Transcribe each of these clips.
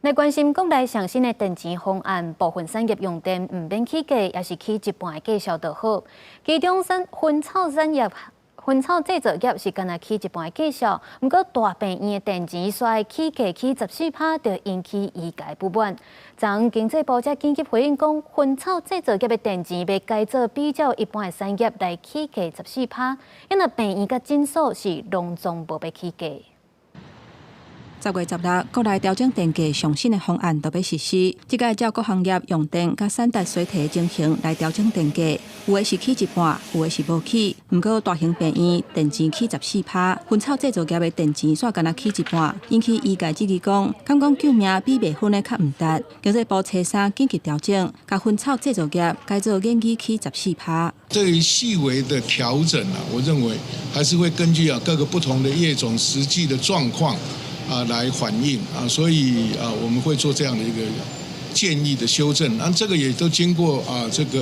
來關心國內上新的電錢方案，部分產業用電毋免起價，抑是起一半的價數就好。其中，薰草產業、薰草製造業是干焦起一半的價數，毋過大病院的電錢煞起價起14%，就引起醫界不滿。昨昏經濟部才緊急回應講，薰草製造業的電錢欲改做比照一般的產業來起價十四趴，因為病院佮診所是攏總無欲起價。10月16，國內調整電價上新的方案就欲實施。這擺照各行業用電佮產值衰退情形來調整電價，有的是起一半，有的是無起。毋過大型病院電錢起十四趴，薰草製造業的電錢煞干焦起一半，引起醫界質疑講，敢講救命比賣薰的較毋值。經濟部初三緊急調整，共薰草製造業改做免予起十四趴。對於細微的調整啊，我認為還是會根據啊各個不同的業種實際的狀況啊，來反映啊，所以啊，我們會做這樣的一個建議的修正，那這個也都經過啊這個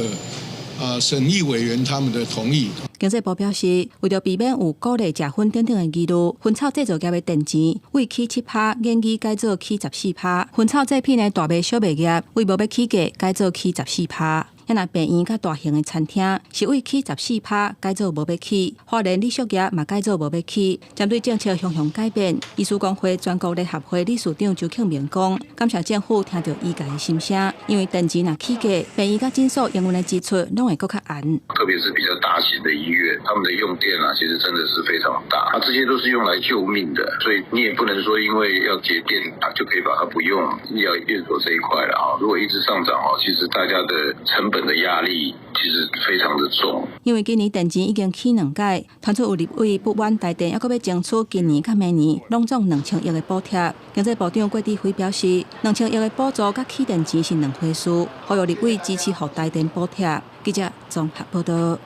啊審議委員他們的同意。經濟部表示，為著避免有鼓勵食薰等等的疑慮，薰草製造業的電錢為起7%，免予改做起十四趴；薰草製品的大賣小賣業為無欲起價，改做起十四趴。若病院佮大型的餐廳是為起十四趴，改做無欲起；花蓮旅宿業嘛改做無欲起。針對政策向向改變，醫師公會全國聯合會理事長周慶明講：感謝政府聽著醫界的心聲，因為電錢若起價，病院佮診所營運的支出攏會閣較懸。特別是比較大型的醫院，他們的用電啊，其實真的是非常大。啊，這些都是用來救命的，所以你也不能說因為要節電啊，就可以把它不用。醫療院所這一塊了啊，如果一直上漲哦，其實大家的成本的壓力其實非常的重。因為今年電錢已經起兩擺，傳出有立委不滿台電，猶閣欲爭取今年佮明年攏總2000億的補貼。經濟部長郭哲輝表示，2000億的補助佮起電錢是兩回事，呼籲立委支持予台電補貼。記者綜合報道。